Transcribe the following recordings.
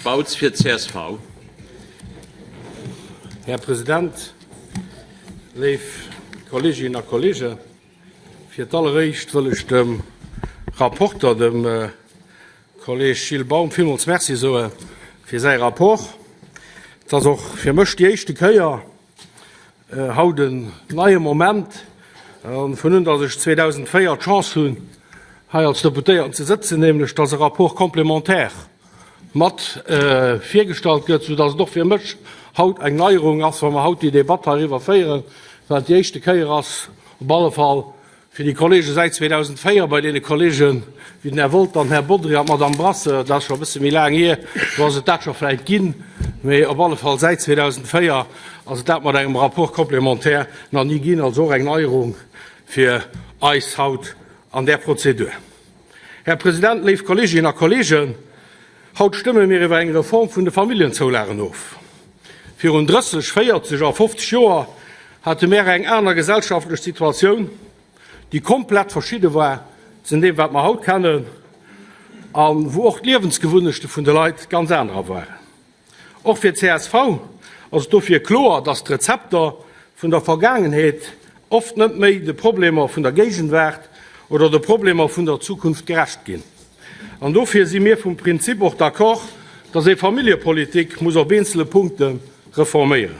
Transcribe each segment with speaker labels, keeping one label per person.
Speaker 1: Spautz fir d'CSV.
Speaker 2: Här President, léif Kolleeginnen a Kolleegen, fir d'alleréischt wëll ech dem Rapporter, dem Kolleeg Gilles Baum, villmools Merci soe fir säi Rapport. Et ass och fir mech déi éischte Kéier haut en neie Moment, vun un datt ech 2004 d'Chance hunn, hei als Deputéierten ze sëtzen, nämlech datt e Rapport complémentaire mat virgestallt gëtt, soudatt et och fir mech haut eng Neierung ass, wa mer haut déi Debatt heiriwwer féieren, well et déi éischte Kéier ass, op alle Fall Fir déi Kollege säit 2004, bei deene Kollegen wéi den Här Wolter an den Här Bodry an d'Madame Brasseur, dat ass scho e bësse méi laang hier, do ass et dat scho vläicht ginn, mee op alle Fall säit 2004 ass et dat mat engem Rapport complémentaire nach ni ginn, also och eng Neierung fir eis haut an där Prozedur. Här President, léif Kolleeginnen a Kolleegen, haut stëmme mir iwwer eng Reform vun de Familljenzoulagen of. Virun 30, 40 a 50 Joer hate mär eng aner gesellschaftlech Situatioun, déi komplett verschidde war zu deem, wat mer haut kennen, a wou och d'Liewensgewunnechte vun de Leit ganz anerer waren. Och fir csv ass et dofir kloer, dass d'Rezepter vun der Vergaangenheet oft net méi de Problemer vun der Géigenwaart oder de Problemer vun der Zukunft gerecht ginn. An dofir si mir vum Prinzip och d'accord, dass ee Familljepolitik muss op eenzele Punkte reforméieren.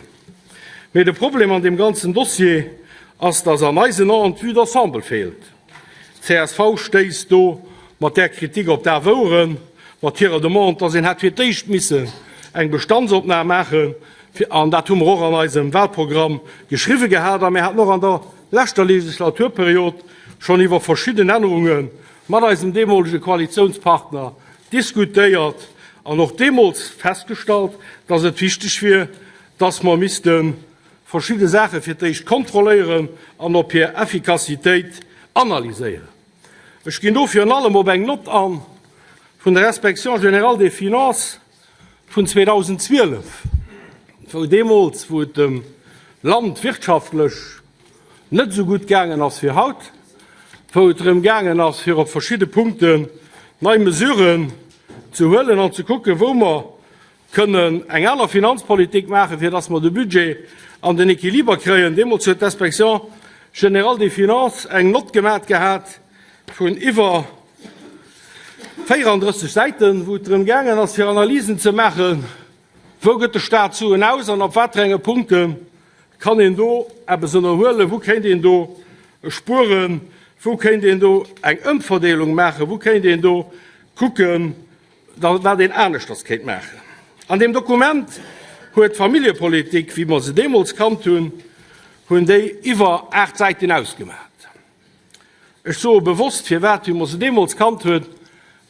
Speaker 2: Mee de Problem an deem ganzen Dossier ass, dass an eisen Aen d'Vue d'ensemble feelt. Csv stéisst do mat där Kritik op daf Oueren, mat hirer Demande, dass een hätt fir d'éischt missen eng Bestandsopnam maachen, an dat hu mer och an eisem Wahlprogramm geschriwwe gehat, a mir haten och an der leschter Legislaturperiod schonn iwwer verschidden Ännerunge mat eisem deemolege Koalitionspartner diskutéiert an och deemools festgestallt, dass et wichteg wier, dass mer misste verschidde Saache fir d'éischt kontrolléieren an op hir Effikassitéit analyséieren. Ech ginn do virun allem op eng Nott an vun der Inspection générale des finances vun 2012, wou deemools, wou et dem Land wirtschaftlech net esou gutt gaangen ass wéi haut, wou et drëm gaangen ass, fir op verschidde Punkten nei Mesuren ze huelen an ze kucken, wou mer kënnen eng aner Finanzpolitik maachen, fir dass mer de Budget an den Equiliber kréien. Deemools huet d'Inspection générale des finances eng Nott gemat gehat vun iwwer 34 Säiten, wou et drëm gaangen ass, fir Analysen ze maachen, wou gëtt de Stat Suen aus an op wat fir enge Punkte kann een do eppes ënnerhuelen, wou kéint een do spueren, wou kéint een do eng Ëmverdeelung maachen, wou kéint een do kucken, wat een aneschters kéint maachen. An deem Dokument huet d'Familljepolitik, wéi mer se deemools kannt hunn, hunn déi iwwer 8 Säiten ausgemat. Ech soe bewosst firwat, wéi mer se deemools kannt hunn,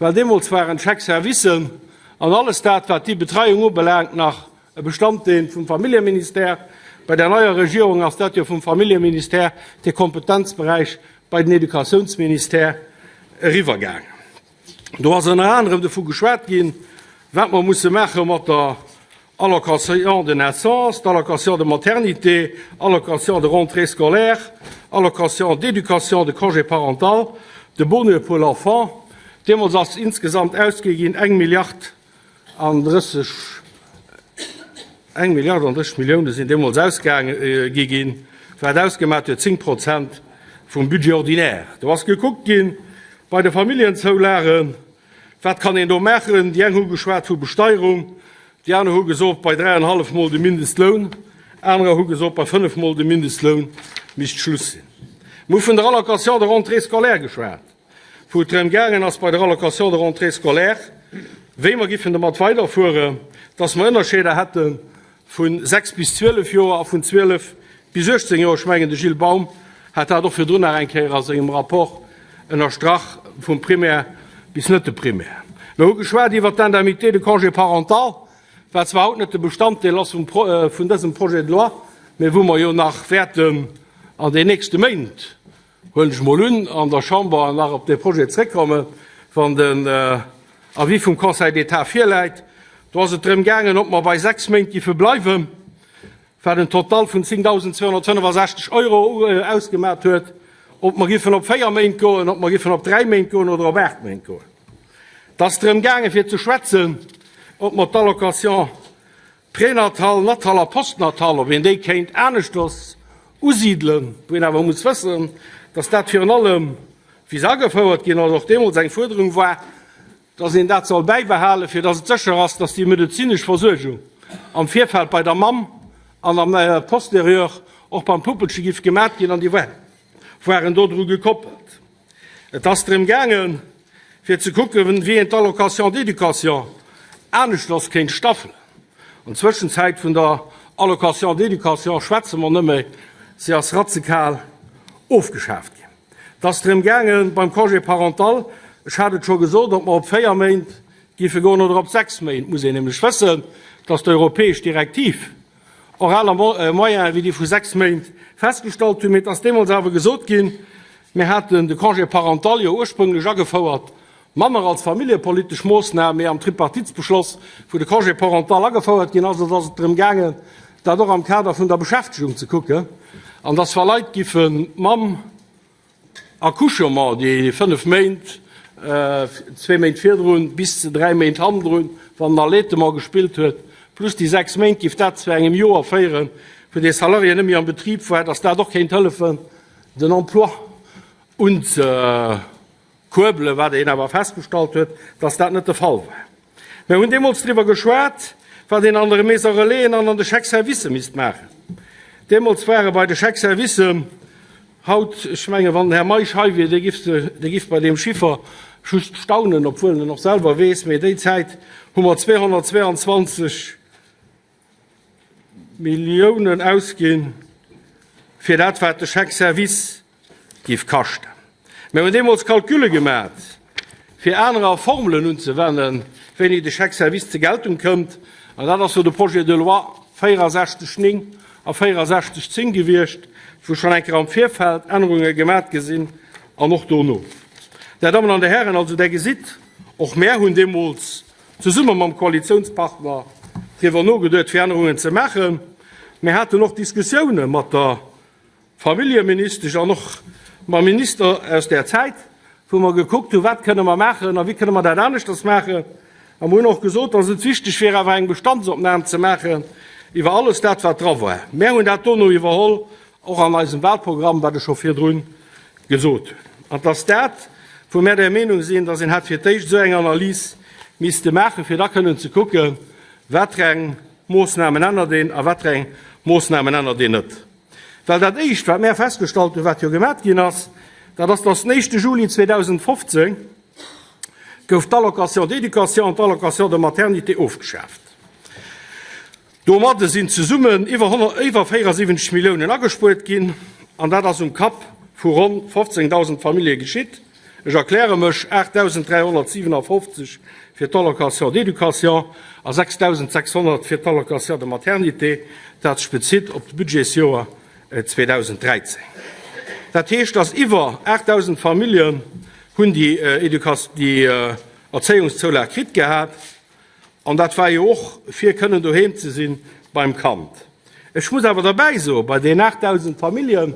Speaker 2: well deemools waren d'Chèques-servicen an alles dat, wat déi Betreiung ubelaangt, nach e Bestanddeel vum Familljeministère. Bei der neier Regierung ass dat jo vum Familljeministère, de Kompetenzberäich, bei den Educatiounsministère eriwwergaangen. Do ass ënner anerem dovu geschwat ginn, wat mer musse maache mat der Allocation de naissance, d'Allocation de maternité, Allocation de rentrée scolaire, Allocation d'éducation, de Congé parental, de Bonus pour l'enfant. Deemools ass insgesamt ausgi ginn eng Milliard an 30, eng Milliard an 30 Millioune sinn deemools ausgi ginn, wat ausgemat huet 10 Prozent vum Budget ordinaire. Do ass gekuckt ginn bei de Familljenzoulagen, wat kann een do maachen. Déi eng hu geschwat vu Besteierung, déi aner hu gesot, bei dräienhallef Mol de Mindestloun, anerer hu gesot, bei fënnef Mol de Mindestloun misst Schluss sinn. Mir hu vun der Allocation de rentrée scolaire geschwat. wou et drëm gaangen ass bei der Allocation de rentrée scolaire, wéi mer giffen domat weiderfuere, dass mer Ënnerscheeder hätte vu 6 bis 12 Joer a vun 12 bis 18 Joer. Ech mengen, de Gilles Baum hat dat och virdrun nach eng Kéier a sengem Rapport ënnerstrach, vum Primaire bis net de Primaire. Mer hu geschwat iwwert d'Indemnité de congé parental, wat zwar haut net de Bestanddeel ass vun dësem Projet de loi, mä wou mer jo nach wäerten an den nächste Méint huelen ech mol un, an der Chamber nach op dee Projet zréckkommen, wann den Avis vum Conseil d'État virläit. Do ass et drëm gaangen, ob mer bei 6 Méint giffe bleiwen, wat en Total vun 10.265 Euro ausgemat huet, ob mer giffen op 4 Méint goen, ob mer giffen op 3 Méint goen oder op 8 Méint goen. Et ass drëm gaangen, fir ze schwätzen, ob mer d'Allocation prénatale, natale a postnatale, ob een déi kéint aneschters usidelen, wou een awer muss wëssen, dass dat virun allem, wéi se agefouert ginn ass, och deemools eng Fuerderung war, dass een dat soll bäibehalen, fir dass et sécher ass, dass déi medezinesch Versuergung am Virfeld bei der Mamm an am Postérieur och beim Puppelche giff gemat ginn, an déi waren dodru gekoppelt. Et ass drëm gaangen, fir ze kucken, wéi een d'Allocation d'éducation aneschters kéint staffelen. An Zwëschenzäit vun der Allocation d'éducation schwätze mer net méi, si ass ratzekal ofgeschaaft ginn. Et ass drëm gaangen, beim Congé parental, ech hat et scho gesot, ob mer op véier Méint géife goen oder op sechs Méint. Et muss een nämlech wëssen, dass d'europäesch Direktiv och aner Moyene wéi déi vu sechs Méint festgestallt hunn. Mee et ass deemools awer gesot ginn, mir haten de Congé parental jo ursprünglech agefouert, manner als familljepolitesch Moossnam, mee am Tripartitsbeschloss, wou de Congé parental agefouert ginn ass, ass et drëm gaangen, dat och am Kader vun der Beschäftegung ze kucken, an dass wa Leit giffen mam Accouchement, déi 5 Méint, zwee Méint virdrun bis zu 3 Méint hannendrun, wann en Allaitement gespillt huet, plus déi 6 Méint, giff dat zu engem Joer féieren, wou dee Salarié net méi am Betrib war, dass dat och kéint hëllefen, den Emploi unzekuerbelen, wat een awer festgestallt huet, dass dat net de Fall war. Mir hunn deemools driwwer geschwat, wat een an de Maisons Relaisen an an de Chèques-servicë misst maachen. Deemools ware bei de Chèques-servicen haut, ech mengen, wann den Här Meisch hei wier, dee giff, dee giff bei deem Chiffer just staunen, obwuel en en och selwer weess, mee déi Zäit hu mer 222 Milliounen ausginn fir dat, wat de Chèque-service giff kaschten. Mir hunn deemools Calculle gemat, fir anerer Formelen unzewennen, wéini de Chèque-service ze Geltung kënnt, an dat ass jo de Projet de loi 64 9 a 64 10 gewiescht, wou schonn eng Kéier am Virfeld Ännerunge gemat gi sinn an och dono. Där Dammen an Där Hären, also Der gesitt, och mär hunn deemools zesumme mam Koalitiounspartner driwwer nogeduet, fir Ännerungen ze maachen. Mir haten och Diskussioune mat der Familljeministesch an och mam Minister aus där Zäit, wou mer gekuckt hunn, wat kënne mer maachen a wéi kënne mer dat aneschters maachen. A mer hunn och gesot, dass et wichteg wier, awer eng Bestandsopnam ze maachen iwwer alles dat, wat dra war. Mär hunn dat dono iwwerholl, och an eisem Wahlprogramm, wat ech scho virdrun gesot hunn. An et ass dat, wou mär der Meenung sinn, dass een hätt fir d'éischt esou eng Analys misste maachen, fir da kënnen ze kucken, wat fir eng Moossnamen ännert een a wat fir eng Moossnamen ännert een net. Well dat Éischt, wat mär festgestallt hunn, wat jo gemat ginn ass, dat ass, dass den éischte Juli 2015 gouf d'Allocation d'éducation an d'Allocation de maternité ofgeschaaft. Domadde sinn zesummen iwwer iwwer 74 Milliounen agespuert ginn, an dat ass um Kapp vu ronn 15.000 Famillje geschitt. Ech erkläre mech, 8.357 fir d'Allocation d'éducation a 6.600 fir d'Allocation de maternité, dat sech bezitt op d'Budgetsjoer 2013. Dat heescht, dass iwwer 8.000 Familljen hunn déi Erzéiungszoulag kritt gehat. An dat war jo och, fir kënnen doheem ze si beim Kand. Ech muss awer derbäi soen, bei deenen 8.000 Famillje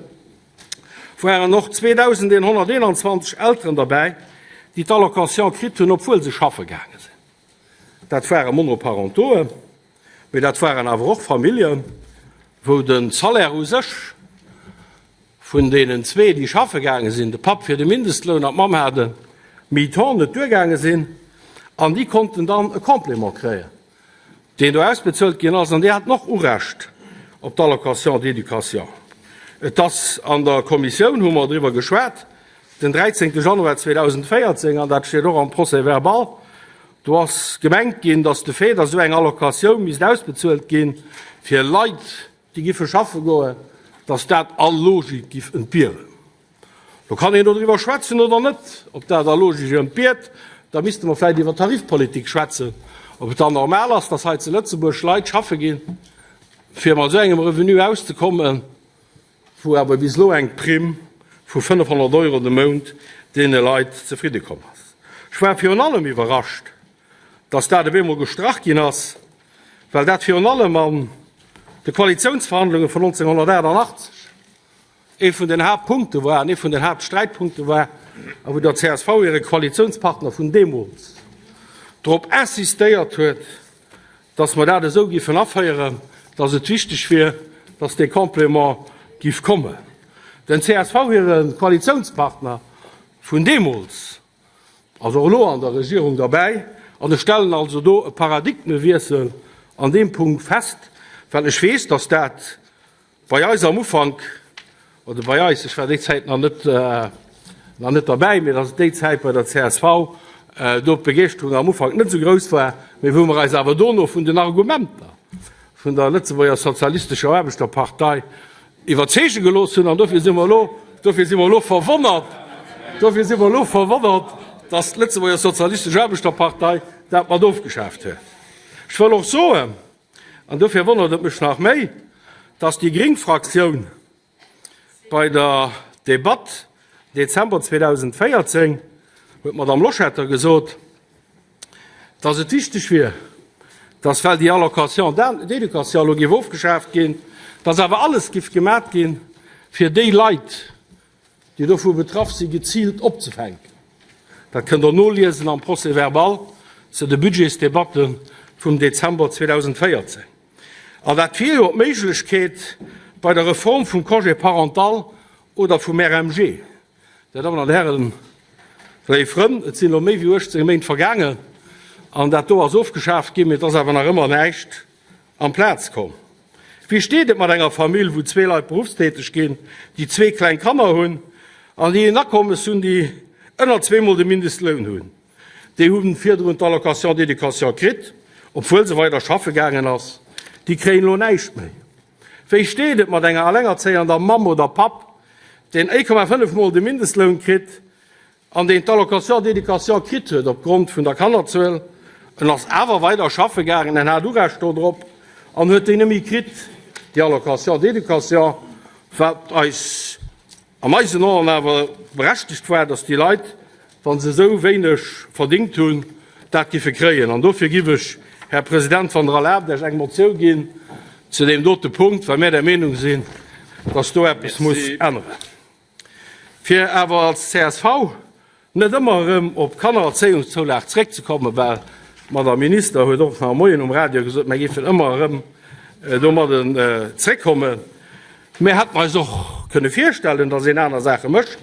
Speaker 2: waren och 2.121 Elteren derbäi, déi d'Allocation kritt hunn, obwuel se schaffe gaange sinn. Dat ware Monoparentoen, mee dat waren awer och Familljen, wou de Salaire u sech vun deenen zwee, déi schaffe gaange sinn, de Papp fir de Mindestloun an d'Mamm hat e Mi-temps, net duergaange sinn an déi konnten dann e Complément kréien, deen do ausbezuelt ginn ass an déi haten och Urecht op d'Allocation d'éducation. Et ass an der Kommissioun, hu mer driwwer geschwat, den 13. Januar 2014, an dat steet och am Procès-verbal, do ass gemengt ginn, datt de Fait, datt esou eng Allocatioun misst ausbezuelt ginn fir Leit, déi giffe schaffe goen, datt dat all Logik giff entbieren. Do kann een dodriwwer schwätzen oder net, ob dat all Logik entbiert. Da misste mer vläicht iwwer Tarifpolitik schwätzen, ob et dann normal ass, datt hei zu Lëtzebuerg Leit schaffe ginn, fir mat esou engem Revenu auszekommen, wou awer bis elo eng Primm vu 500 Euro de Mount deene Leit zefridde komm ass. Ech war virun allem iwwerrascht, dass dat op eemol gestrach ginn ass, well dat virun allem an de Koalitiounsverhandlunge vun 1988 ee vun den Haaptpunkte war an ee vun den Haaptsträitpunkte war a wou der csv hire Koalitiounspartner vun deemools drop insistéiert huet. Dass mer dat esou giffen aféieren, dass et wichteg wier, dass dee Complément giff kommen. Den csv hire Koalitiounspartner vun deemools ass och elo an der Regierung derbäi an ech stellen also do e Paradigmewiessel an deem Punkt fest, well ech weess, dass dat Bei eis am Ufank, oder bei eis, ech war déi Zäit nach net, nach net derbäi, mee dass et déi Zäit bei der csv do d'Begeeschterung am Ufank net esou grouss war, mee wou mer eis awer dono vun den Argumenter vun der Lëtzebuerger Sozialistescher Aarbechterpartei iwwerzeege gelooss hunn. An dofir si mer elo, dofir si mer elo verwonnert, dofir si mer elo verwonnert, dass d'Lëtzebuerger Sozialistesch Aarbechterpartei dat mat ofgeschaaft huet. Ech wëll och soen, An dofir wonnert et mech nach méi, dass déi gréng Fraktioun bei der Debatt Dezember 2014 huet d'Madame Loschetter gesot, dass et wichteg wier, dass, well déi Allocation d'éducation elo géif ofgeschaaft ginn, dass awer alles géif gemat ginn, fir déi Leit, déi dovu betraff sinn, geziilt opzefänken. Dat kënnt Der noliesen am Procès-verbal zu de Budgetsdebatte vum Dezember 2014. An dat wier jo d'Méiglechkeet bei der Reform vum Congé parental oder vum RMG. Dir Dammen an Hären, léif Frënn, et sinn elo méi wéi 18 Méint vergaangen an dat do ass ofgeschaaft ginn, mee et ass awer nach ëmmer näischt amplaz komm. Wéi steet et mat enger Famill, wou zwee Leit beruffstäteg ginn, déi zwee kleng Kanner hunn an déi en Akommes hunn, déi ënner zweemol de Mindestloun hunn? Déi hu virdrun d'Allocation d'éducation kritt, obwuel se weider schaffe gaangen ass. Déi kréien elo näischt méi. Wéi steet et mat enger allengerzéiender Mamm oder Papp, deen 1,5 mol de Mindestloun kritt, an deen d'Allocation d'éducation kritt huet opgrond vun der Kannerzuel, en ass awer weider schaffe gaangen, en hat Urecht do drop an huet déi net méi kritt, déi Allocation d'éducation, wat eis an eisen Oen awer berechtegt war, dass déi Leit, wa se esou wéineg verdingt hunn, dat giffe kréien. An dofir giff ech, Här President, wann Der erlaabt, Iech eng Motioun ginn zu deem dote Punkt, well mir der Meenung sinn, dass do eppes muss änneren. Fir awer als csv net ëmmer erëm op d'Kannererzéiungszoulag zréckzekommen, well d'Madame Minister huet och nach am Moien um Radio gesot, mir géifen ëmmer erëm domadden zréckkommen. Mir hätten eis och kënne virstellen, datt een aner Saache mécht.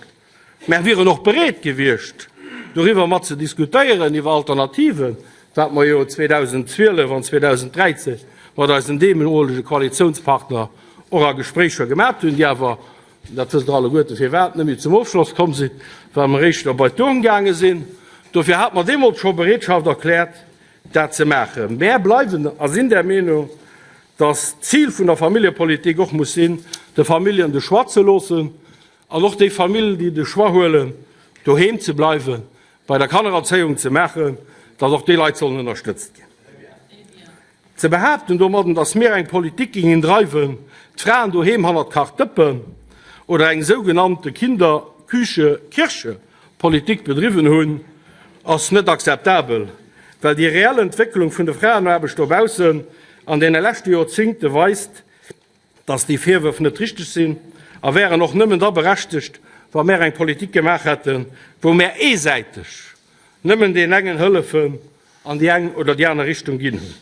Speaker 2: Mär wieren och bereet gewiescht, doriwwer mat ze diskutéieren, iwwer Alternativen, wat mer jo 2012 an 2013 mat eisen deemolege Koalitiounspartner och a Gespréicher gemat hunn, déi awer Dat wësst Der alleguerten, firwat net méi zum Ofschloss komm sinn, well mer éischter bei d'Urn gaange sinn. Dofir hate mer deemools scho Bereetschaft erkläert, dat ze maachen. Mär bleiwen a sinn der Meenung, dass d'Zil vun der Familljepolitik och muss sinn, de Familljen de Choix ze loossen an och déi Famillen, déi de Choix huelen, doheem ze bleiwen, bei der Kannererzéiung ze maachen, dass och déi Leit sollen ënnerstëtzt ginn. Ze behaapten domadden, datt mir eng Politik gingen dreiwen, d'Fraen doheem hannert d'Kachdëppen oder eng sougenannte Kinder Küche Kirche Politik bedriwwen hunn, ass net akzeptabel, well déi reell Entwécklung vun de Fraenaarbecht dobaussen an deene leschte Joerzingte weist, datt déi Virwërf net richteg sinn a wären och nëmmen da berechtegt, wa mär eng Politik gemaach hätten, wou mär eesäiteg nëmmen deen engen hëllefen an déi eng oder déi aner Richtung ginn hunn.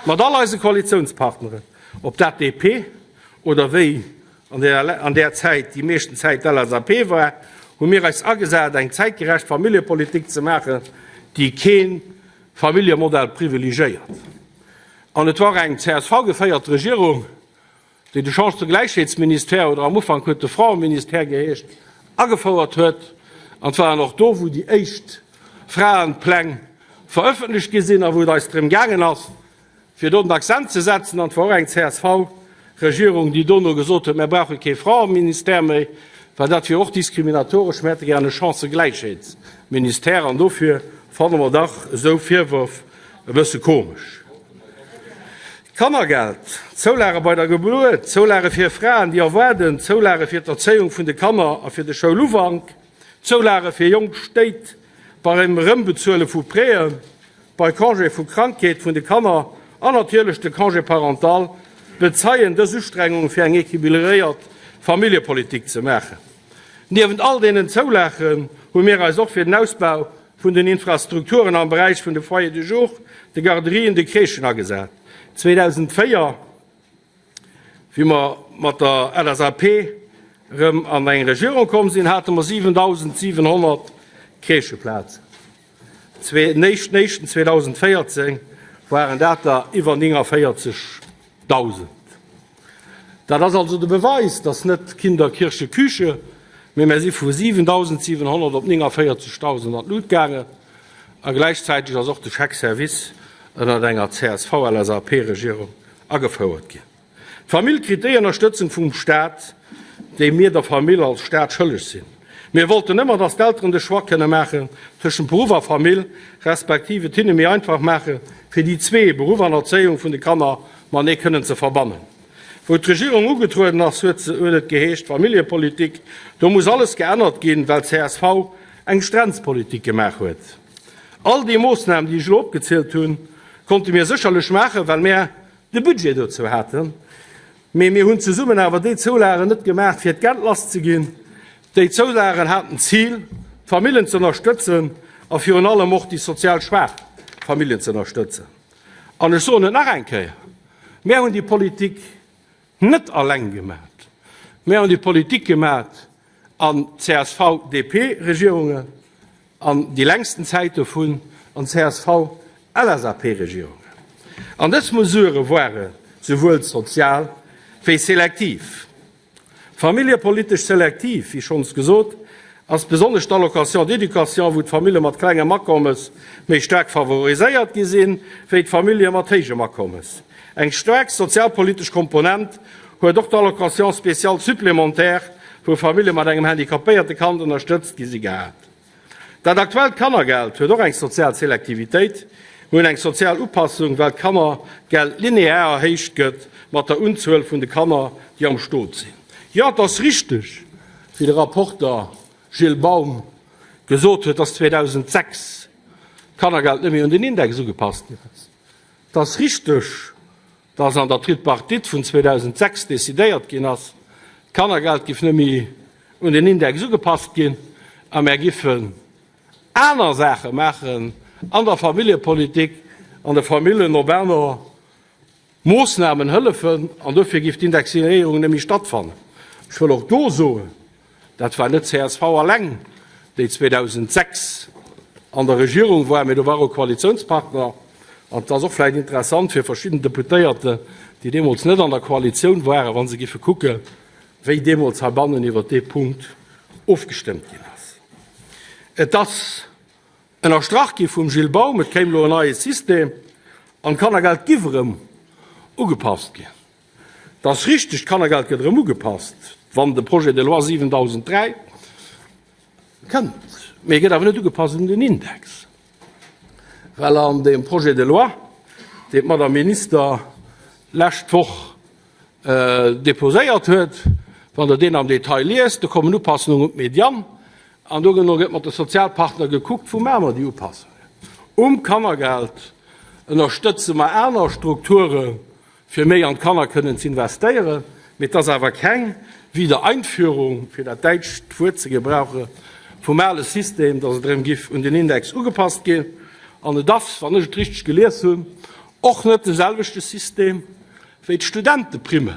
Speaker 2: Mat all eise Koalitiounspartneren, ob dat DP oder wéi an där Zäit déi meeschten Zäit d'LSAP war, hu mir eis agesat, eng zäitgerecht Familljepolitik ze maachen, déi kee Familljemodell privilegéiert. An et war eng CSV-geféiert Regierung, déi de Chancëgläichheetsministère, oder am Ufank huet de Fraeministère geheescht, agefouert huet. An et waren och do, wou déi éischt Fraenpläng verëffentlecht gi sinn a wou et eis drëm gaangen ass, fir do den Accent ze setzen. An et war och eng CSV-Regierung, déi dono gesot huet, Mir brauche kee Fraeministère méi, well dat wier och diskriminatoresch, mir hätte gären e Chancëgläichheetsministère. An dofir fanne mer dach esou Virwërf e bësse komesch. D'Kannergeld, d'Zoulage bei der Gebuert, d'Zoulage fir Fraen, déi erwaarden, d'Zoulage fir d'Erzéiung vun de Kanner a fir de Schoulufank, d'Zoulage fir jonk Stéit beim Erëmbezuele vu Prêten, bei Congé vu Krankheet vun de Kanner an natierlech de Congé parental bezeien dës Ustrengunge fir eng equilibréiert Familljepolitik ze maachen. Niewent all deenen Zoulagen hu mir eis och fir den Ausbau. vun den Infrastrukturen am Beräich vun de Foyers de jour, de Garderien, de Crèchen agesat. 2004, wéi mer mat der LSAP erëm an eng Regierung komm sinn, hate mer 7.700 Crècheplazen. Den 1.1.2014 waren dat der iwwer 49.000. Dat ass also de Beweis, dass net Kinder, Kirche, Küche, mee mer si vu 7.700 op 49.000 an d'Lut gaangen. A gläichzäiteg ass och de Chèque service ënnert enger CSV-LSAP-Regierung agefouert ginn. D'Famill kritt déi Ënnerstëtzung vum Staat, déi mir der Famill als Staat schëlleg sinn. Mir wollten ëmmer, dass d'Elteren de Choix kënne maachen tëschent Beruff a Famill, respektiv et hinne méi einfach maache fir déi zwee, Beruff an Erzéiung vun de Kanner, matenee kënnen ze verbannen. Wou d'Regierung ugetrueden ass, huet se, huet et geheescht, Familljepolitik, do muss alles geännert ginn, well csv eng Strendspolitik gemaach huet. All déi Moossnamen, déi ech elo opgezielt hunn, konnte mir sécherlech maachen, well mär de Budget dozou haten, mee mir hunn zesummen awer déi Zoulagen net gemaach, fir d'Geld lasszeginn. Déi Zoulagen haten d'Zil, d'Famillen ze ënnerstëtzen a virun allem och déi sozial schwaach Familljen ze ënnerstëtzen. An ech soen et nach eng Kéier, Mir hunn déi Politik net alleng gemaach. Mir hunn déi Politik gemaach an CSV-DP-Regierungen an déi längsten Zäit dovun an CSV-LSAP-Regierungen. An dës Mesurë ware souwuel sozial wéi selektiv. Familljepolitesch selektiv, wéi schonns gesot, ass besonnesch d'Allocation d'éducation, wou d'Famillje mat klengem Akommes méi staark favoriséiert gi sinn, wéi d'Famillje mat héijem Akommes. Eng staark sozialpolitesch Komponent huet och d'Allocation spéciale supplémentaire, wou Famillje mat engem handicapéierte Kand ënnerstëtzt gi si, gehat. Dat aktuellt Kannergeld huet och eng sozial Selektivitéit. Mir hunn eng sozial Upassung, well d'Kannergeld linear erhéicht gëtt mat der Unzuel vun de Kanner, déi am Stot sinn. Jo, et ass richteg, wéi de Rapporter Gilles Baum gesot huet, dass 2006 d'Kannergeld net méi un den Index ugepasst ginn ass. Et ass richteg, dass an der Tripartite vun 2006 decidéiert ginn ass, d'Kannergeld giff net méi un den Index ugepasst ginn a mär giffen aner Saache maachen an der Familljepolitik an de Famillen op aner Moossnamen hëllefen an dofir giff d'Indexéierung net méi stattfannen. Ech wëll och do soen, Dat war net csv alleng, déi 2006 an der Regierung war, mee do war och e Koalitiounspartner. An et ass och vläicht interessant fir verschidden Deputéierten, déi deemools net an der Koalitioun waren, wa se giffe kucken, wéi deemools heibannen iwwert dee Punkt ofgestëmmt ginn ass. Et ass ënnerstrach gi vum Gilles Baum, et kéim elo en neie System an d'Kannergeld giff erëm ugepasst ginn. Et ass richteg, d'Kannergeld gëtt erëm ugepasst, wann de Projet de loi 7003 kënnt. Mee e gëtt awer net ugepasst un den Index, well an deem Projet de loi, deen d'Madame Minister d'lescht Woch deposéiert huet, wann Der deen am Detail liest, do kommen Upassungen un d'Median an dono gëtt mat de Sozialpartner gekuckt, wou maache mer déi Upassungen. Um Kannergeld ënnerstëtze mer aner Strukturen, fir méi an d'Kanner kënnen ze investéieren, mee et ass awer keng Wiedereinführung, fir dat däitscht Wuert ze gebrauchen, vum ale System, datt et erëm giff un den Index ugepasst ginn. An et ass, wann ech et richteg gelies hunn, och net de selwechte System, wéi d'Studenteprimen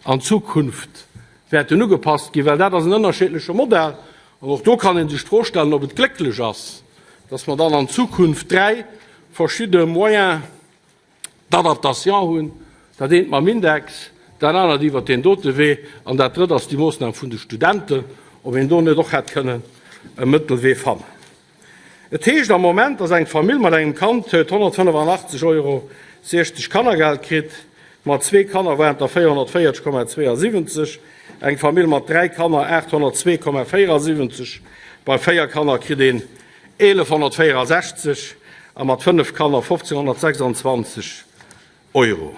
Speaker 2: an Zukunft wäerten ugepasst ginn, well dat ass en ënnerschiedleche Modell. An och do kann ee sech d'Fro stellen, ob et glécklech ass, datt mer dann an Zukunft dräi verschidde Moyens d'adaptation hunn, dat eent mam Index, dat anert iwwert deen dote Wee an dat drëtt ass déi Moossnam vun de Studenten, ob een do net och hätt kënnen e Mëttelwee fannen. Et heescht am Moment, dass eng Famill mat engem Kand huet 185,60 Euro Kannergeld kritt, mat zwee Kanner waren et der 440,72, eng Famill mat dräi Kanner 802,74, bei véier Kanner kritt een 1.164 a mat 5 Kanner 1.526 Euro.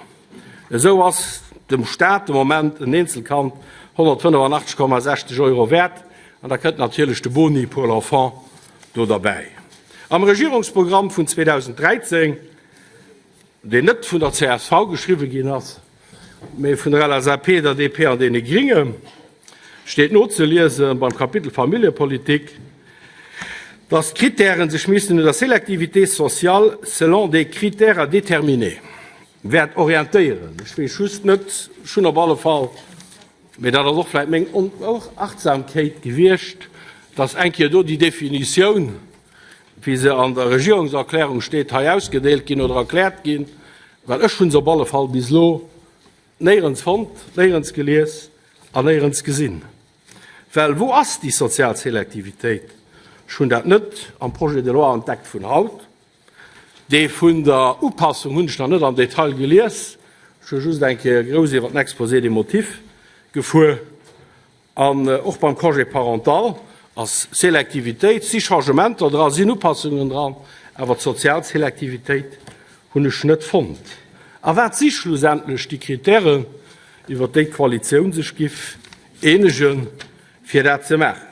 Speaker 2: Esou ass dem Staat de Moment en Eenzelkand 185,60 Euro wäert an da kënnt natierlech de Boni pour l'enfant do derbäi. Am Regierungsprogramm vun 2013, deen net vun der csv geschriwwe ginn ass, mee vun der LSAP, der DP an deene Gringe, steet nozeliese beim Kapitel Familljepolitik. Dass d'Krittären sech missten un der Sélectivité sociale selon des critères à déterminer wäert orientéieren. Ech weess just net, ech hunn op alle Fall, mee dat ass och vläicht meng Onachtsamkeit gewiescht, dass eng Kéier do déi Definitioun, wéi se an der Regierungserklärung steet, hei ausgedeelt ginn oder erkläert ginn, well ech hu se op alle Fall bis elo néierens fonnt, néierens gelies an néierens gesinn. Well wou ass déi sozial Selektivitéit? Ech hunn dat net am Projet de loi entdeckt vun haut. Dee vun der Upassung hunn ech nach net am Detail gelies. Ech hu just eng Kéier grouss iwwer den Exposé des motifs gefuer. An och beim Congé parental ass Selektivitéit, si Changementer dran, sinn Upassungen dran, awer d'sozial Selektivitéit hunn ech net fonnt. A wat si schlussendlech déi Kritären, iwwert déi d'Koalitioun sech giff eenegen, fir dat ze maachen.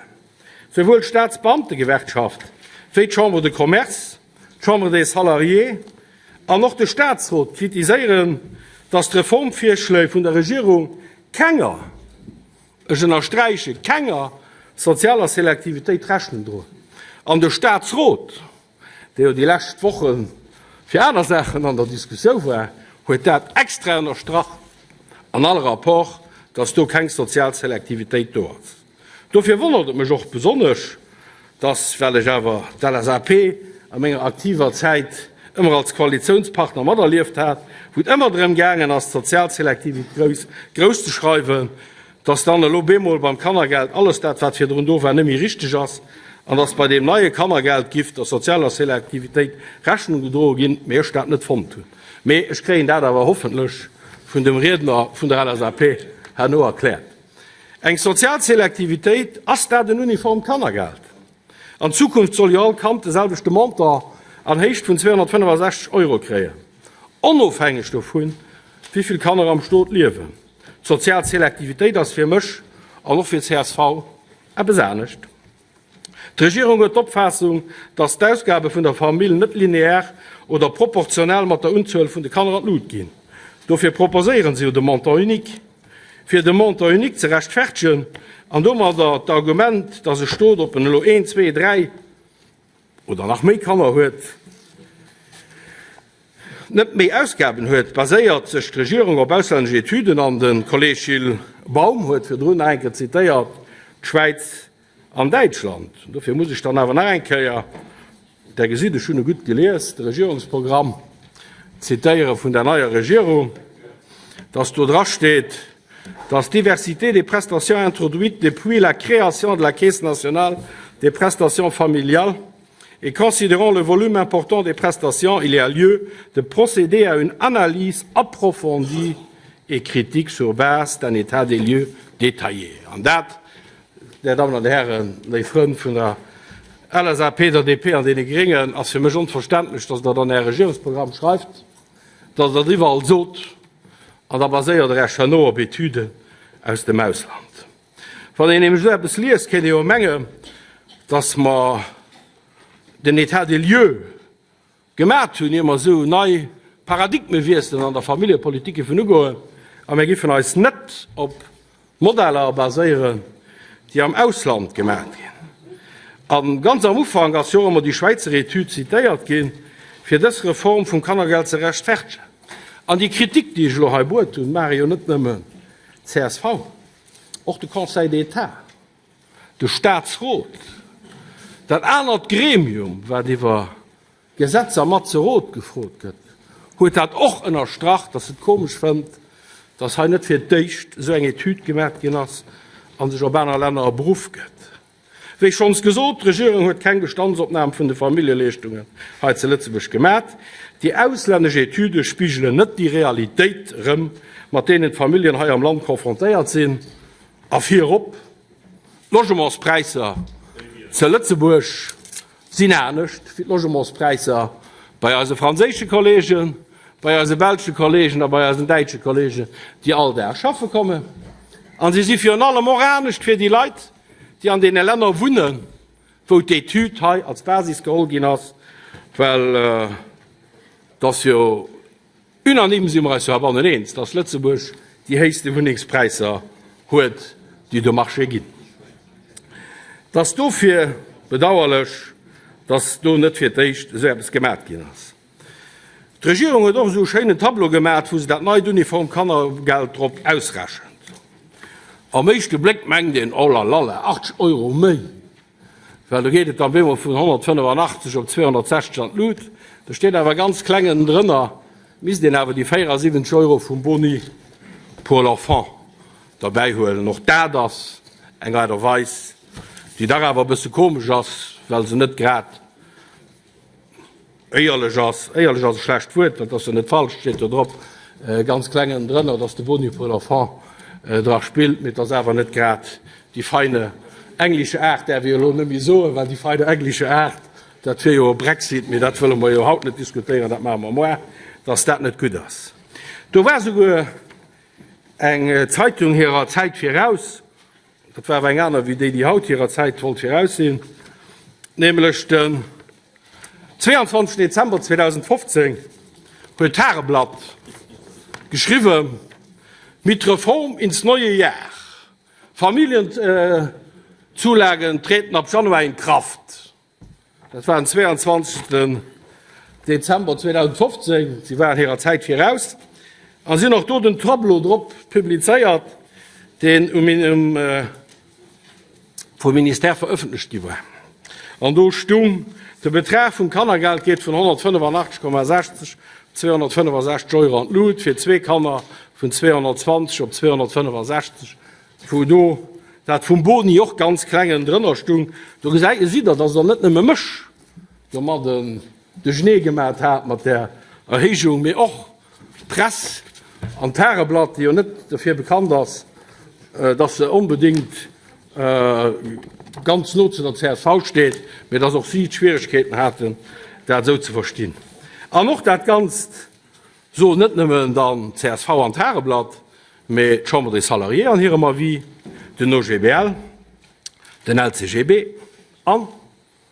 Speaker 2: Souwuel d'Staatsbeamtegewerkschaft wéi d'Chambre de Commerce, d'Chambre des Salariés an och de Staatsrot kritiséieren, datt d'Reformvirschléi vun der Regierung kenger, ech ënnersträiche kenger, sozialer Selektivitéit Rechnung droen. An de Staatsrot dee jo déi lescht Woche fir aner Saachen an der Diskussioun war, huet dat extra ënnerstrach an all Rapport, dass do keng sozial Selektivitéit do ass. Dofir wonnert et mech och besonnesch, dass, well ech awer d'LSAP a menger aktiver Zäit ëmmer als Koalitiounspartner materlieft hat, wou et ëmmer drëm gaangen ass, d'sozial Selektivitéit grouss ze schreiwen, dass dann elo bemol beim Kannergeld alles dat, wat virdrun do war, net méi richteg ass an dass bei deem neie Kannergeld giff der sozialer Selektivitéit Rechnung gedroe ginn, mee ech dat net fonnt hunn. Mee ech kréien dat awer hoffentlech vun dem Riedner vun der LSAP herno erkläert. Eng sozial Selektivitéit, ass dat en uniformt Kannergeld? An Zukunft soll jo all Kand de selwechte Montant an Héicht vun 265 Euro kréien, onofhängeg dovun, wéi vill Kanner am Stot liewen. D'sozial Selektivitéit ass fir mech an och fir csv eppes anescht. D'Regierung huet d'Opfaassung, dass d'Ausgabe vun der Famill net linear oder proportionell mat der Unzuel vun de Kanner an d'Lut ginn. Dofir proposéieren se jo de Montant unique. Fir de Montant unique ze rechtfertegen an domadder d'Argument, dass e Stot, ob en elo een, zwee, dräi oder nach méi Kanner huet, net méi Ausgaben huet, baséiert sech d'Regierung op auslännesch Etüden an de Kolleeg Gilles Baum huet virdrun nach eng Kéier zitéiert, d'Schwäiz an Däitschland. Dofir muss ech dann awer nach eng Kéier, Der gesitt, ech hunn e gutt gelies, de Regierungsprogramm zitéiere vun der neier Regierung, dass do drasteet, dass d'Diversité des prestations introduites depuis la création de la Caisse nationale des prestations familiales et considérant le volume important des prestations, il y a lieu de procéder à une analyse approfondie et critique sur base d'un état des lieux détaillé. An dat, Där Dammen an Där Hären, léif Frënn vun der LSAP, der DP an deene Gréngen, ass fir mech onverständlech, dass Der dat an Äre Regierungsprogramm schreift, dass Der dat iwwerall sot, an da baséiert Der Iech herno op Etüden aus dem Ausland. Wann een nämlech esou eppes liest, kéint ee jo mengen, dass mer den État des lieux gemat hunn, ier mer esou nei Paradigmewiesselen an der Familljepolitik géifen ugoen, a mir géifen eis net op Modeller baséieren, déi am Ausland gemat ginn. A ganz am Ufank ass jo och ëmmer déi Schwäizer Etüd zitéiert ginn, fir dës Reform vum Kannergeld ze rechtfertegen. An déi Kritik, déi ech elo hei bruet hunn, maache jo net nëmmen d'CSV, och de Conseil d'État, de Statsrot, dat anert Gremium, wat iwwer Gesetzer mat zu Rot gefrot gëtt, huet dat och ënnerstrach, dass et komesch fënnt, dass hei net fir d'éischt esou eng Etüd gemaat ginn ass a sech op aner Länner beruff gëtt. Wéi schonns gesot, d'Regierung huet keng Bestandsopnam vun de Familljeleeschtungen hei zu Lëtzebuerg gemaat. Déi auslännesch Etüde spigelen net déi Realitéit erëm, mat deenen d'Familljen hei am Land confrontéiert sinn, a virop d'Logementspräisser zu Lëtzebuerg sinn anescht wéi d'Logementspräisser bei eise franséische Kollegen, bei eise belsche Kollegen a bei eisen däitsche Kollegen, déi all Dag schaffe kommen. A si si virun allem och anescht fir déi Leit, déi an deene Länner wunnen, wou d'Etüd hei als Basis geholl ginn ass, well et ass jo Unanime si mer eis jo heibannen eens, dass Lëtzebuerg déi héichste Wunnengspräisser huet, déi et um Marché ginn. Et ass dofir bedauerlech, Dass do net fir d'éischt esou eppes gemat ginn ass. D'Regierung huet och esou e schéinen Tableau gemat, wou se dat neit Uniform-Kannergeld drop ausrechent. Am éischte Bléck mengt een, Oh la la la, 80 Euro méi! Well do geet et dann op eemol vun 185 op 260 an d'Lut. Do steet awer ganz kleng ënnendrënner, misst een awer déi 74 Euro vum Boni pour l'enfant derbäi huelen. Och dat ass eng Aart a Weis, déi dach awer e bësse komesch ass, well se net grad éierlech ass. Éierlech ass e schlecht Wuert, well et ass jo net falsch, et steet jo drop ganz kleng ënnendrënner, dass de Boni pour l'enfant dra spillt, mee et ass awer net grad die feine englische Art, däerf ee jo elo net méi soen, well die feine englische Art, dat wier jo e Brexit, mee dat wëlle mer jo haut net diskutéieren, dat maache mer moar, dass dat net gutt ass. Do war souguer eng Zeitung hirer Zäit viraus, dat war awer eng aner wéi déi, déi haut hirer Zäit wollt viraus sinn, nämlech den 22 Dezember 2015 huet d'Tageblatt geschriwwen, Mit Reform ins neue Jahr, Familienzulagen treten ab Januar in Kraft. Dat war den 22. Dezember 2015. Si waren hirer Zäit viraus a si hunn och do den Tableau drop publizéiert, deen um vum Ministère verëffentlecht gi war. An do stung, De Betrag vum Kannergeld geet vun 185,60 op 265 Euro an d'Lut, fir zwee Kanner vun 220 op 265, wou do dat vum Boni och ganz kleng ënnendrënner stung. Do gesäit, gesitt Der, dass Der net nëmme mech domadden duerchenee gemat hat mat där Erhéijung, mee och d'Press an d'Tageblatt, déi jo net derfir bekannt ass, dass se onbedéngt ganz no zu der csv steet, mee dass och si d'Schwieregkeeten haten, dat esou ze verstinn. An och dat Ganzt soen net nëmmen dann d'CSV an d'Tageblatt, mee d'Chambre des Salariés an hirem Avis, den OGBL, den LCGB an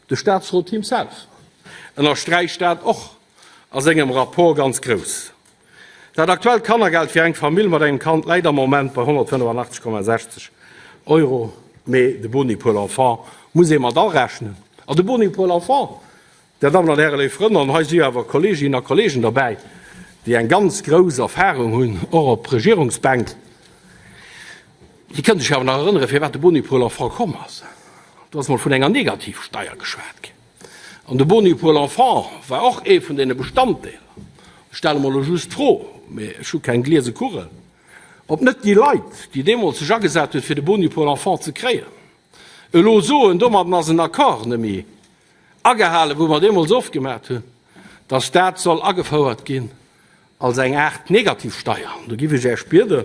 Speaker 2: De Staatsrot himself ënnersträicht dat och a sengem Rapport ganz grouss. Dat aktuellt Kannergeld fir eng Famill mat engem Kand läit am Moment bei 185,60 Euro, mee de Boni pour l'enfant muss ee mat arechnen. An de Boni pour l'enfant, Dir Dammen an Hären, léif Frënn, an hei si jo awer Kolleeginnen a Kolleegen derbäi, déi eng ganz grouss Erfahrung hunn, och op Regierungsbänk, déi kënnen sech awer nach erënneren, firwat de Boni pour l'enfant komm ass. Do ass mol vun enger Negativsteier geschwat ginn. An de Boni pour l'enfant war och ee vun deene Bestanddeeler. Ech stelle mer elo just d'Fro, mee ech hu keng gliese Kugel, ob net déi Leit, déi deemools sech agesat hunn, fir de Boni pour l'enfant ze kréien, elo soen, domadden ass en Accord net méi agehalen, wou mer deemools ofgemat hunn, dass dat soll agefouert ginn als eng Aart Negativsteier. An do giff ech Äech bieden,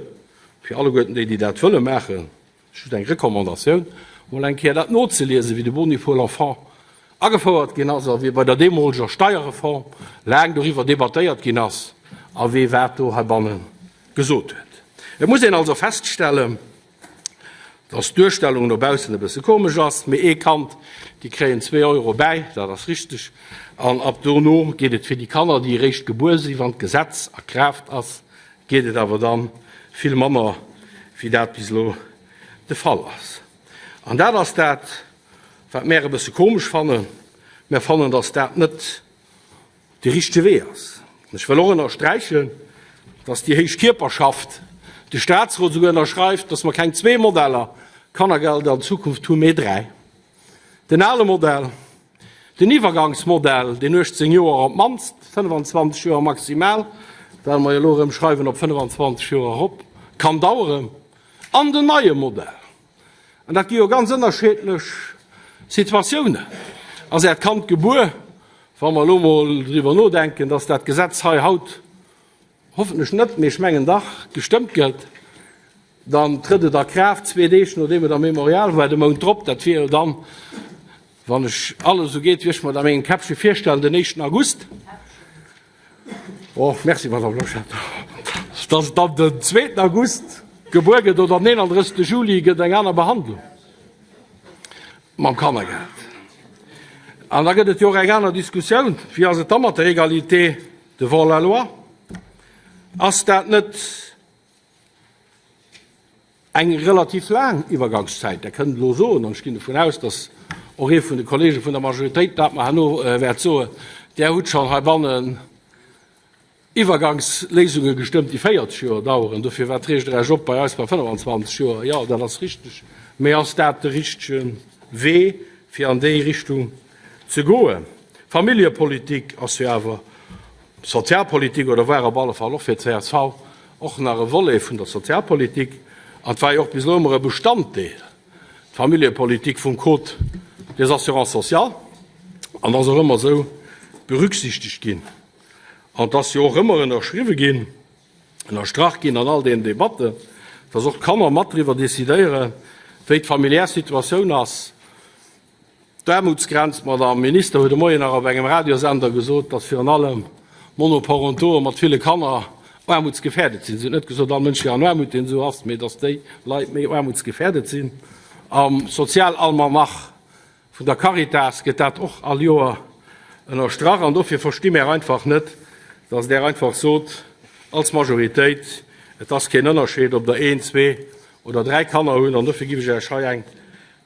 Speaker 2: fir alleguerten déi, déi dat wëlle maachen, just eng Recommandatioun, mol eng Kéier dat nozeliesen, wéi de Boni pour l'enfant agefouert ginn ass a wéi bei der deemoleger Steierreform laang doriwwer debattéiert ginn ass a wee wat do heibanne gesot huet. Et muss een also feststellen, dass d'Duerstellung no baussen e bësse komesch ass, mee ee Kand, déi kréien zwee Euro bäi, dat ass richteg, an ab dono geet et fir déi Kanner, déi eréischt gebuer sinn, wann d'Gesetz a Kraaft ass, geet et awer da vill manner, wéi dat bis elo de Fall ass. An dat ass dat, wat mär e bësse komesch fannen. Mär fannen, dass dat net de richtege Wee ass. An ech wëll och ënnersträichen, dass déi héich Kierperschaft, de Statsrot, esouguer ënnerschreift, dass mer keng zwee Modeller Kannergeld an Zukunft hunn, mee dräi, den ale Modell, den Iwwergangsmodell, deen 18 Joer op d'mannst, 25 Joer maximal, well mer jo elo erëm schreiwen op 25 Joer erop, kann daueren, an den neie Modell. An dat gi jo ganz ënnerscheedlech Situatiounen. Ass Äert Kand gebuer, wa mer elo emol driwwer nodenken, dass dat Gesetz hei haut, hoffentlech net, mee ech mengen dach, gestëmmt gëtt, dann trëtt et a Kraaft zwee Deeg nodeem et am Memorial war, de Mount drop, dat wier jo dann, wann ech alles esou geet, wéi ech mer dat a mengem Käppche virstellen, den éischten August. Oh, merci, Madame Loschetter. Dass et dann den zweeten August gebuer gëtt oder den 31. Juli, gëtt eng aner Behandlung mam Kannergeld. An da gëtt et jo och eng aner Diskussioun, Wéi ass et da mat der Égalité devant la loi? Ass dat net Eng relativ laang Iwwergangszäit, Der kënnt elo soen, an ech ginn dovun aus, datt och ee vun de Kollege vun der Majoritéit dat mer herno wäert soen, Där hutt schonn heibannen Iwwergangsléisunge gestëmmt, déi 40 Joer daueren. Dofir, wat reegt Der Iech op bei eis bei 25 Joer? Jo, dat ass richteg. Mee ass dat de richtege Wee, fir an déi Richtung ze goen? Familljepolitik ass jo awer Sozialpolitik, oder war op alle Fall och fir d'CSV och nach e Volet vun der Sozialpolitik. An et war jo och bis elo ëmmer e Bestanddeel, d'Familljepolitik, vum Code des assurances sociales an ass och ëmmer esou berücksichtegt ginn. An et ass jo och ëmmer ënnerschriwwe ginn, ënnerstrach ginn an all deenen Debatten, dass och d'Kanner mat driwwer decidéieren, wéi d'familiär Situatioun ass. D'Aarmutsgrenz, d'Madame Minister huet de Moien nach op engem Radiosender gesot, dass virun allem Monoparentoe mat ville Kanner aarmutsgefährdet sinn. Si huet net gesot, all Mënsch wier an Aarmut, deen esou ass, mee dass déi Leit méi aarmutsgefährdet sinn. Am Sozialalmanach Vun der Caritas gëtt dat och all Joer ënnerstrach. An dofir versti mär einfach net, dass Der einfach sot als Majoritéit, et ass keen Ënnerscheed, ob Der een, zwee oder dräi Kanner hunn. An dofir giff ech Iech hei eng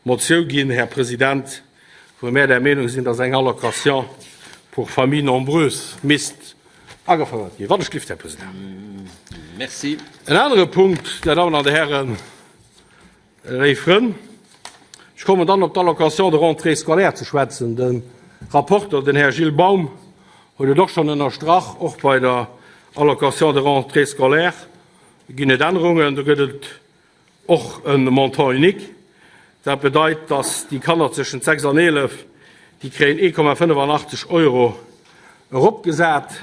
Speaker 2: Motiou ginn, Här President, wou mär der Meenung sinn, dass eng Allocation pour familles nombreuses misst agefouert ginn. Wann ech dierft, Här President.
Speaker 1: Merci.
Speaker 2: En anere Punkt, Dir Dammen an Dir Hären, Léif Frënn, ech kommen dann op d'Allocation de rentrée scolaire ze schwätzen. De Rapporter, den Här Gilles Baum, huet et och schonn ënnerstrach, Och bei der Allocation de rentrée scolaire ginn et Ännerungen. Do gëtt et och e Montant unique. Dat bedeit, dass déi Kanner tëschent 6 an 11, déi kréien 1,85 Euro eropgesat.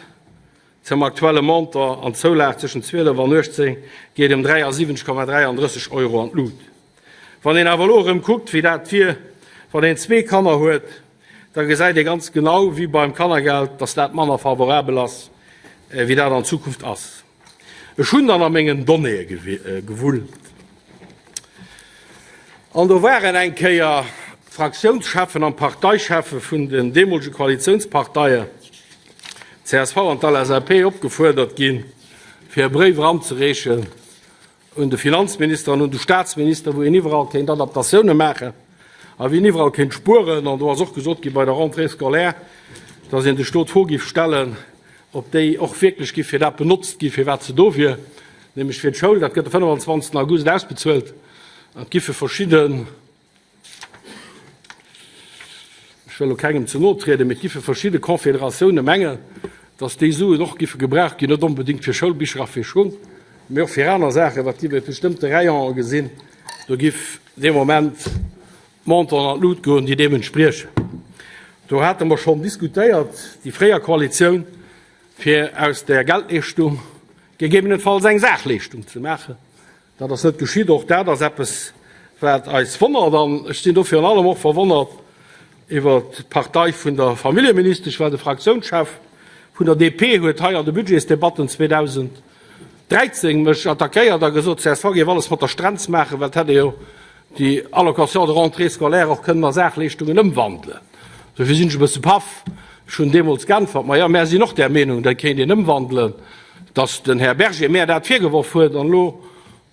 Speaker 2: Zum aktuelle Montant an d'Zoulag tëschent 12 an 18 geet ëm 73,33 Euro an d'Lut. Wann een awer elo erëm kuckt, wéi dat wier, wann een zwee Kanner huet, da gesäit ee ganz genau, wéi beim Kannergeld, dass dat manner favorabel ass, wéi dat an Zukunft ass. Ech hunn dann a mengen Donnéeë gewullt an do waren eng Kéier d'Fraktiounscheffen an d'Parteicheffe vun den deemolege Koalitiounsparteien, d'CSV an d'LSAP, opgefuerdert ginn, fir e Bréif eranzereechen un de Finanzminister an un de Staatsminister, wou een iwwerall kéint Adaptatioune maachen a wéi een iwwerall kéint spueren. An do ass och gesot gi bei der Rentrée scolaire, datt een sech do d'Fro géif stellen, ob déi och wierklech géif fir dat benotzt gi fir wat se do wier, nämlech fir d'Schoul. Dat gëtt de 25 August ausbezuelt an et giffe verschidden, ech wëll elo kengem ze no trieden, mee et giffe verschidde Confédératiounen mengen, datt déi Suen och giffe gebraucht ginn, net onbedéngt fir Schoulbicher a fir Schung, mee och fir aner Saachen, wat giff ee bestëmmte Rayonen gesinn, do giff dee Moment d'Montanten an d'Lut goen, déi deem entspriechen. Do hate mer schonn diskutéiert, déi fréier Koalitioun, fir aus där Geldleeschtung gegebenenfalls eng Saachleeschtung ze maachen. Dat ass net geschitt. Och dat ass eppes, wat eis wonnert. An ech sinn do virun allem och verwonnert iwwert d'Partei vun der Familljeministesch, well de Fraktiounschef vun der DP huet hei an de Budgetsdebatten 2013 mech attackéiert a gesot, csv géif alles mat der Strenz maachen, well et hätt ee jo déi Allocation de rentrée scolaire och kënnen a Saachleeschtungen ëmwandelen. Dofir sinn ech e bësse paff. Ech hunn deemools geäntwert, Ma jo, mär sinn och där Meenung, dat kéint een ëmwandelen, dass den Här Berger mär dat virgeworf huet. An elo,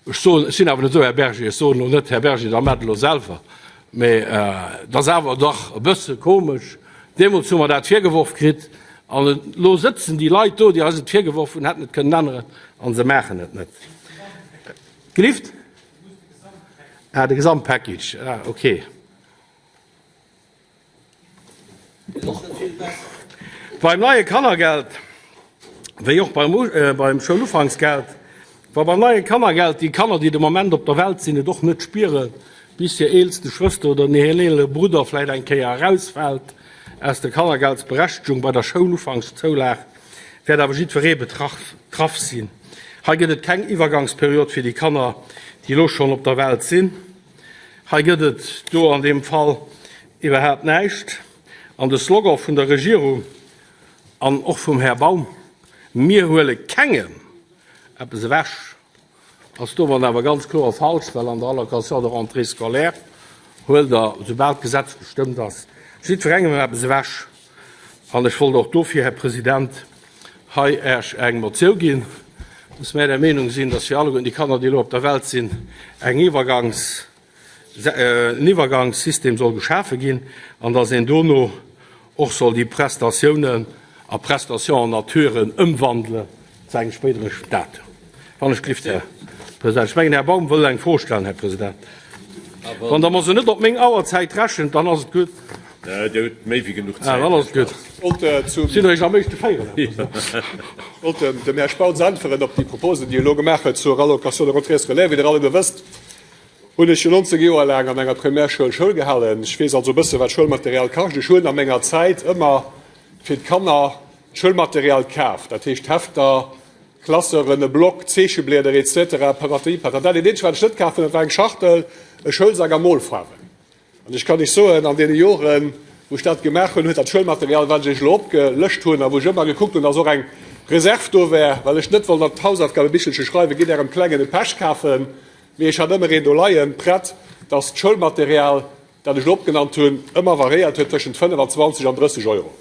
Speaker 2: ech soen, ech sinn awer net esou, Här Berger, ech soen elo net, Här Berger, da maacht et elo selwer, mä et ass awer dach e bësse komesch. Deemools hu mer dat virgeworf kritt an elo sëtzen déi Leit do, déi eis et virgeworf hunn, hätten et kënnen änneren a se maachen et net. Gelift? Ah, de Gesamtpackage. Ah, okay. Beim neie Kannergeld, wéi och beim, äh, beim Schoulufanksgeld, wa beim neie Kannergeld déi Kanner, déi de Moment op der Welt sinn, et och net spieren, bis hir eelste Schwëster oder hir eelere Brudder vläicht eng Kéier erausfält aus der Kannergeldsberechtegung bei der Schoulufankszoulag, wäert awer jiddweree betraff sinn. Hei gëtt et keng Iwwergangsperiod fir déi Kanner, déi elo schonn op der Welt sinn. Hei gëtt et do an deem Fall iwwerhaapt näischt. An de Slogan vun der Regierung an och vum Här Baum, Mir huele kengem eppes ewech, ass domat awer ganz kloer falsch, well an der Allocation de rentrée scolaire huelt Der, soubal d'Gesetz gestëmmt ass, jiddwerengem eppes ewech. An ech wollt och dofir, Här President, hei Äech eng Motiou ginn, dass mär der Meenung sinn, dass fir alleguerten déi Kanner, déi elo op der Welt sinn, eng Iwwergangs. en Iwwergangssystem soll geschafe ginn an dass een dono och soll déi Prestatiounen a Prestations en nature ëmwandelen zu engem spéidere Datum. Wann ech glift, Här President. Ech mengen, Här Baum wëll eng Fro stellen, Här President. Wann Der mer se net op meng Auerzäit rechent, dann ass et gutt.
Speaker 1: Dir hutt méi wéi genuch Zäit,
Speaker 2: Här Spautz. Ech sinn eréischt am éischte Véierel, Här President.
Speaker 3: Ech wollt dem Här Spautz äntweren op déi Proposen, déi e elo gemaach huet zur Allocation de rentrée scolaire. Wéi Der alleguer wësst, hunn ech jo 19 Joer laang an enger Primärschoul Schoul gehalen. Ech weess also e bësse wat Schoulmaterial kascht. Ech hunn a menger Zäit ëmmer fir d'Kanner d'Schoulmaterial kaf, dat heescht Hefter, Classeuren, e Block, Zeecheblieder etc. Patati patata. Dat eenzegt wat ech net kaf hunn, dat war eng Schachtel, e Schoulsak a Molfaarwen. An ech kann Iech soen, an deene Joren, wou ech dat gemaach hunn, huet dat Schoulmaterial, wat ech Iech elo opgelëscht hunn a wou ech ëmmer gekuckt hunn, dass och eng Reserv do wär, well ech net wollt an d'Hausaufgabebichelche schreiwen, Gitt Ärem Klengen e Pech kafen, mee ech hat ëmmer een do leien, prett, dass d'Schoulmaterial, dat ech elo opgenannt hunn, ëmmer variéiert huet tëschent 25 an 30 Euro.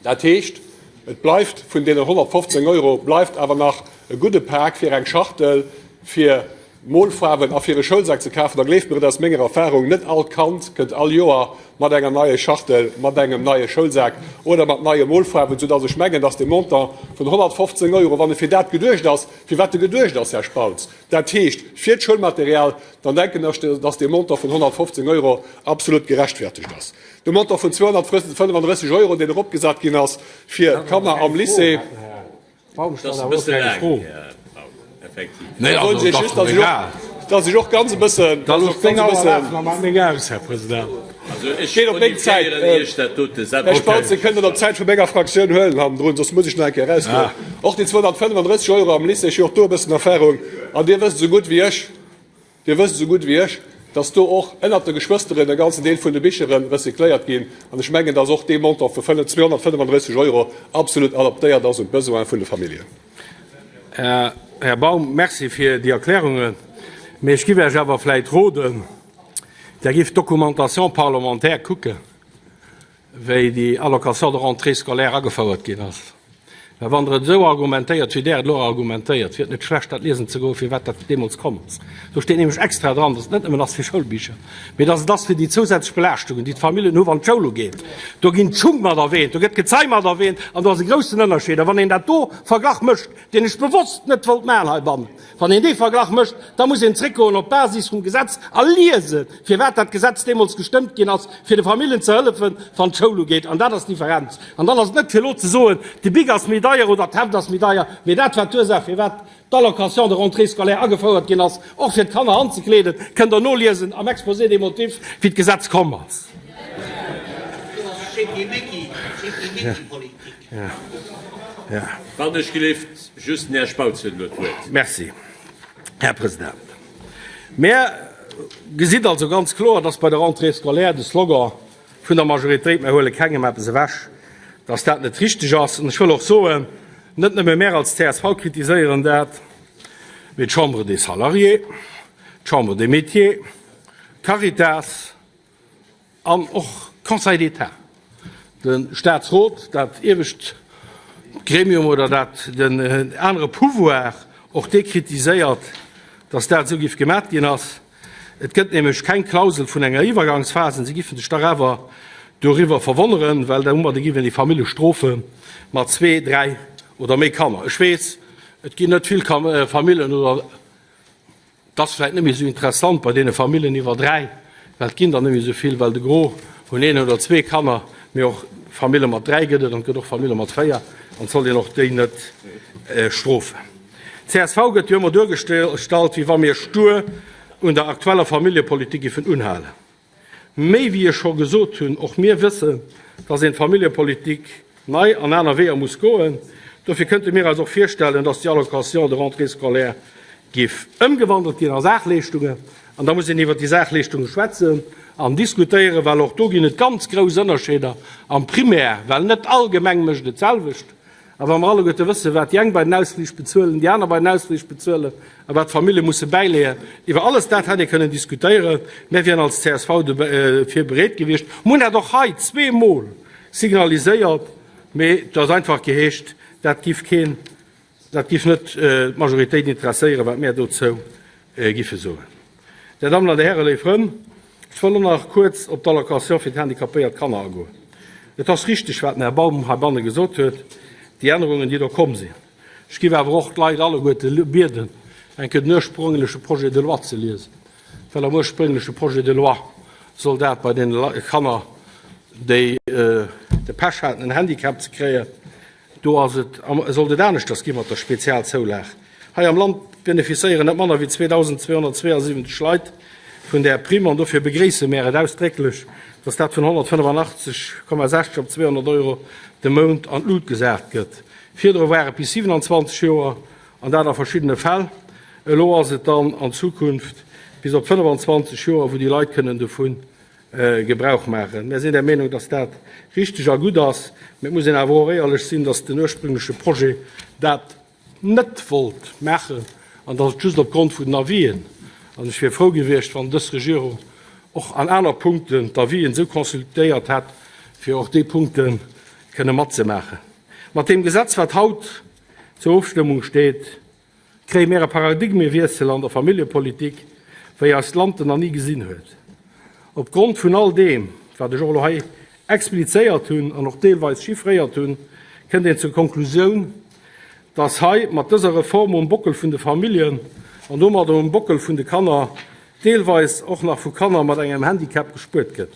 Speaker 3: Dat heescht, et bleift vun deenen 115 Euro bleift awer nach e gudde Pak fir eng Schachtel, fir Molfaarwen a fir e Schoulsak ze kafen. A gleeft mir et aus menger Erfahrung, net all Kand kënnt all Joer mat enger neie Schachtel, mat engem neie Schoulsak oder mat neie Molfaarwen, soudass ech mengen, dass dee Montant vun 115 Euro, wann e fir dat geduecht ass, fir wat e geduecht ass, Här Spautz, dat heescht fir d'Schoulmaterial, dann denken ech, dass dee Montant vun 115 Euro absolut gerechtfertegt ass. De Montant vun 235 Euro, deen eropgesat ginn ass fir d'Kanner am Lycée. Dass ech och ganz e bëssen, geet op meng Zäit, Här Spautz, Dir kënnt et op d'Zäit vu menger Fraktioun huelen hannendrun, soss muss ech nach eng Kéier erausgoen. Och déi 235 Euro am Lycée, ech hu och do e bëssen Erfahrung, an Dir wësst esou gutt wéi ech, Dir wësst esou gutt wéi ech, dass do och ënnert de Geschwësteren e ganzen Deel vun de Bichere recycléiert ginn. An ech mengen, dass och dee Montant vu 235 Euro absolut adaptéiert ass un d'Besoine vun de Familljen.
Speaker 2: Här Baum, Merci fir déi Erklärungen. Mee ech giff Iech awer vläit roden, Der giff d'Documentation parlementaire kucken. wéi déi Allocation de rentrée scolaire agefouert ginn ass. Well wann Der et esou argumentéiert, wéi Der et elo argumentéiert, wier et net schlecht, dat liesen ze goen, firwat dat deemools komm ass. Do steet nämlech extra dran, dass et net nëmmen ass fir Schoulbicher, mee dass et ass fir déi zousätzlech Belaaschtungen, déi d'Familljen hu wann d'Schoul ugeet. Do ginn d'Schung mat erwähnt, do gëtt d'Gezei mat erwähnt an do ass e groussen Ënnerscheed. A wann een dat do Verglach mécht, deen ech bewosst net wollt maachen heibannen, Wann een dee Verglach mécht, da muss een zréckgoen op d'Basis vum Gesetz a liesen, firwat dat Gesetz deemools gestëmmt ginn ass, fir de Familljen ze hëllefen, wann d'Schoul ugeet. An dat ass d'Differenz. An dann ass et net fir elo ze soen, de Bic ass méi deier oder d'Heft ass méi deier, mee dat war d'Ursaach, firwat d'Allocation de rentrée scolaire agefouert ginn ass, och fir d'Kanner anzekleeden. Kënnt Der noliesen am Exposé des motifs, wéi d'Gesetz komm ass.
Speaker 1: Wann ech gelift, just den Här Spautz huet elo d'Wuert.
Speaker 2: Merci, Här President. Mä gesitt also ganz kloer, dass bei der Rentrée scolaire de Slogan vun der Majoritéit Mär huele kengem eppes ewech, dass dat net richteg ass. An ech wëll och soen, net nëmme mär als csv kritiséieren dat, mee d'Chambre des Salariés, d'Chambre des Métiers, d'Caritas, An och Conseil d'État, de Statsrot, dat iewescht Gremium oder dat den anere Pouvoir, och dee kritiséiert, dass dat esou géif gemat ginn ass. Et gëtt nämlech keng Klausel vun enger Iwwergangsphase. Si giffen sech dach awer doriwwer verwonneren, well domadde géif een déi Famillje strofe mat zwee, dräi oder méi Kanner. Ech weess, et ginn net vill Famillen oder Et ass vläit net méi esou interessant bei deene Famillen iwwer 3, well et ginn der net méi esou vill, well de Gros hunn een oder zwee Kanner, mee och Famille mat 3 gëtt et an et gëtt och Famille mat 4 an et sollt een och déi net strofen. Csv gëtt jo ëmmer duergestallt, wéi wa mir stur un der aktueller Familljepolitik giffen unhalen. Méi wéi ech scho gesot hunn, och mir wëssen, dass een d'Familljepolitik nei an aner Weeër muss goen. Dofir kënnte mir eis och virstellen, dass déi Allocation de rentrée scolaire giff ëmgewandelt ginn a Saachleeschtungen. An da muss een iwwert déi Saachleeschtunge schwätzen an diskutéieren, well och do ginn et ganz grouss Ënnerscheeder am Primaire, well net all Gemeng mécht et d'selwecht. A wa mer alleguerte wëssen, wat déi eng bei den Ausflich bezuelen, déi aner bei den Ausflich bezuelen a wat d'Famillje musse bäileeën, iwwer alles dat hätt ee kënnen diskutéieren. Mär wieren als csv dofir bereet gewiescht. Mir hunn dat och hei zweemol signaliséiert, mee et ass einfach geheescht, dat giff keen, dat giff net d'Majoritéit interesséieren, wat mär dozou giffe soen. Dir Dammen an Dir Hären, léif Frënn. Ech wëll och nach kuerz op d'Allocation fir d'handicapéiert Kanner agoen. Et ass richteg, wat den Här Baum heibanne gesot huet, déi Ännerungen, déi do komm sinn. Ech géif awer och d'Leit alleguerte bieden, eng Kéier den ursprüngeleche Projet de loi ze liesen, well am ursprüngeleche Projet de loi soll dat bei deene Kanner, déi de Pech haten, en Handicap ze kréien, Do ass et, sollt et aneschters gi mat der Spezialzoulag. Hei am Land benefisséieren net manner wéi 2.272 Leit vun där Primm an dofir begréisse mär et ausdrécklech, dass dat vun 185,60 op 200 Euro de Mount an d'Lut gesat gëtt. Virdru war et bis 27 Joer an dat a verschiddene Fäll. Elo ass et dann an Zukunft bis op 25 Joer, wou déi Leit kënnen dovun Gebrauch maachen. Mär sinn der Meenung, dass dat richteg a gutt ass, mä et muss een awer och éierlech sinn, dass den ursprüngleche Projet dat net wollt maachen an dass et just opgrond vun den Avisen, an ech wier frou gewiescht, wann dës Regierung och an aner Punkten d'Avisen esou consultéiert hätt, fir och déi Punkte kënne matzemaachen. Mat deem Gesetz, wat haut zur Ofstëmmung steet, Kréie mir e Paradigmewiessel an der Familljepolitik, wéi eist Land en nach ni gesinn huet. Op Grond vun all deem, wat ech och elo hei explizéiert hunn an och deelweis chiffréiert hunn, kënnt een zur Konklusioun, dass hei mat dëser Reform um Bockel vun de Familljen an domadder um Bockel vun de Kanner, deelweis och nach vu Kanner mat engem Handicap gespuert gëtt.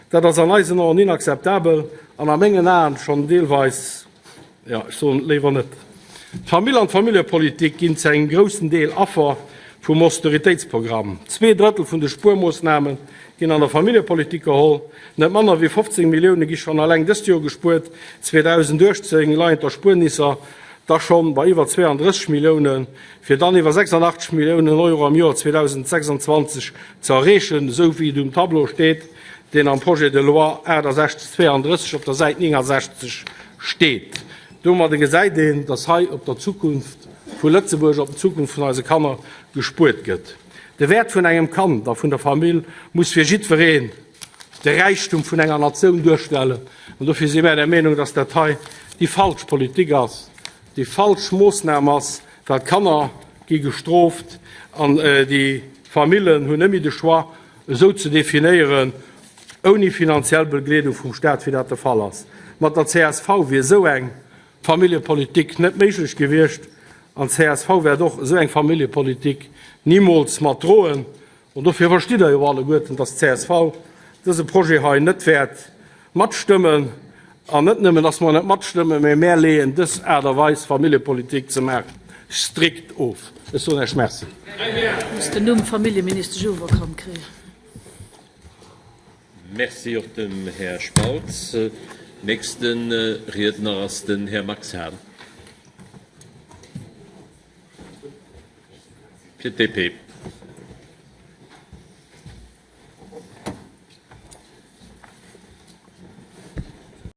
Speaker 2: Dat ass an eisen Aen inakzeptabel an a mengen Aen schonn deelweis, jo, ech soen et léiwer net. D'Famill an d'Familljepolitik ginn zu engem groussen Deel Affer vum Austeritéitsprogramm. Zweedrëttel vun de Spuermoossname ginn an der Familljepolitik geholl. Net manner wéi 15 Millioune gi schonn eleng dëst Joer gespuert. 2018 leien d'Erspuernisser da schonn bei iwwer 32 Milliounen, fir dann iwwer 86 Milliounen Euro am Joer 2026 ze erreechen, esou wéi et um Tableau steet, deen am Projet de loi 6832 op der Säit 69 steet. Domadde gesäit een, dass hei op der Zukunft vu Lëtzebuerg, op d'Zukunft vun eise Kanner gespuert gëtt. De Wäert vun engem Kand a vun der Famill muss fir jiddwereen de Räichtum vun enger Natioun duerstellen. An dofir si mär der Meenung, dass dat hei déi falsch Politik ass, déi falsch Moossnam ass, well d'Kanner gi gestrooft an déi Famillen hunn net méi de Choix, esou ze definéieren, ouni finanziell Begleedung vum Staat, wéi dat de Fall ass. Mat der csv wier esou eng Familljepolitik net méiglech gewiescht an d'CSV wäert och esou eng Familljepolitik nimools mat droen. An dofir verstitt Der jo alleguerten, dass d'CSV dëse Projet hei net wäert matstëmmen. An net nëmmen, dass mer net matstëmmen, mä mär leeën dës Aart a Weis, Familljepolitik ze maachen, strikt of. Ech soen Iech Merci.
Speaker 4: Muss den Numm Familljeministesch oferkannt kréien.
Speaker 1: Merci och dem Här Spautz. Nächste Riedner ass den Här Max Hahn fir d'DP.